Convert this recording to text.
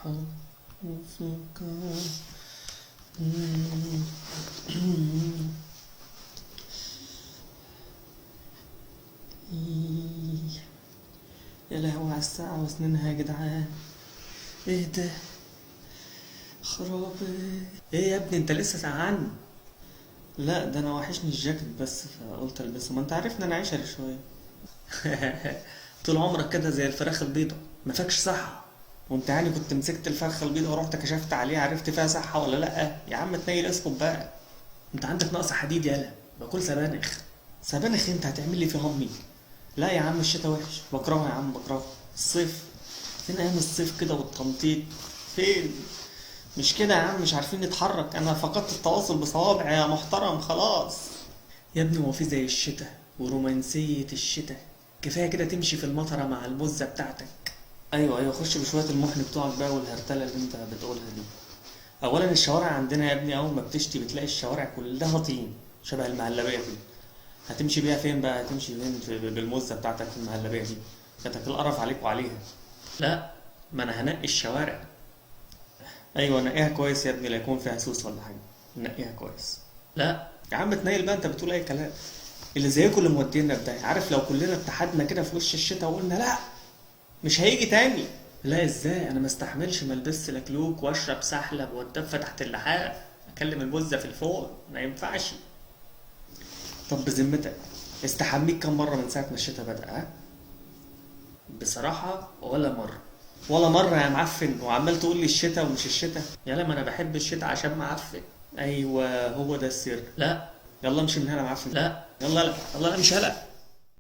حروفك. يا لهوي على الساعة وسنينها يا جدعان، ايه ده؟ خرابي. ايه يا ابني انت لسه سقعان؟ لا ده انا وحشني الجاكيت بس فقلت البسه، ما انت عارفني انا عشري شوية. طول عمرك كده زي الفراخ البيضة، ما فاكش صحة. وانت يعني كنت مسكت الفرخة البيضة ورحت كشفت عليها عرفت فيها صحة ولا لأ؟ يا عم تنيل اسكت بقى. انت عندك نقص حديد يالا، باكل سبانخ. سبانخ انت هتعمل لي في همي؟ لا يا عم الشتا وحش، بكرهه يا عم بكرهه. الصيف فين؟ ايام الصيف كده والتنطيط فين؟ مش كده يا عم، مش عارفين نتحرك، انا فقدت التواصل بصوابعي يا محترم خلاص. يا ابني هو في زي الشتاء ورومانسية الشتاء؟ كفاية كده تمشي في المطرة مع المزة بتاعتك. ايوه ايوه، خش بشوية المحن بتوعك بقى والهرتلة اللي انت بتقولها دي. اولا الشوارع عندنا يا ابني اول ما بتشتي بتلاقي الشوارع كلها طين شبه المهلبية كده. هتمشي بيها فين بقى؟ هتمشي فين بالمزة بتاعتك في المهلبية دي؟ كانت القرف عليك وعليها. لا ما انا هنقي الشوارع. ايوه نقيها كويس يا ابني، لا يكون فيها سوس ولا حاجة، نقيها كويس. لا يا عم تنيل بقى، انت بتقول اي كلام. اللي زيكم اللي مودينا في ده، عارف لو كلنا اتحدنا كده في وش الشتاء وقلنا لا مش هيجي تاني. لا ازاي، انا ما استحملش ما البسش لكلوك واشرب سحلب واتدفى تحت اللحاف، اكلم المزة في الفون، ما ينفعش. طب بذمتك استحميت كم مرة من ساعة ما الشتاء بدأ؟ ها؟ بصراحة ولا مرة. ولا مرة يا معفن، وعمال تقول لي الشتاء ومش الشتاء. يا لما انا بحب الشتاء عشان معفن. ايوه هو ده السر. لا يلا امشي من هنا يا معفن. لا يلا، لا يلا امشي هلا.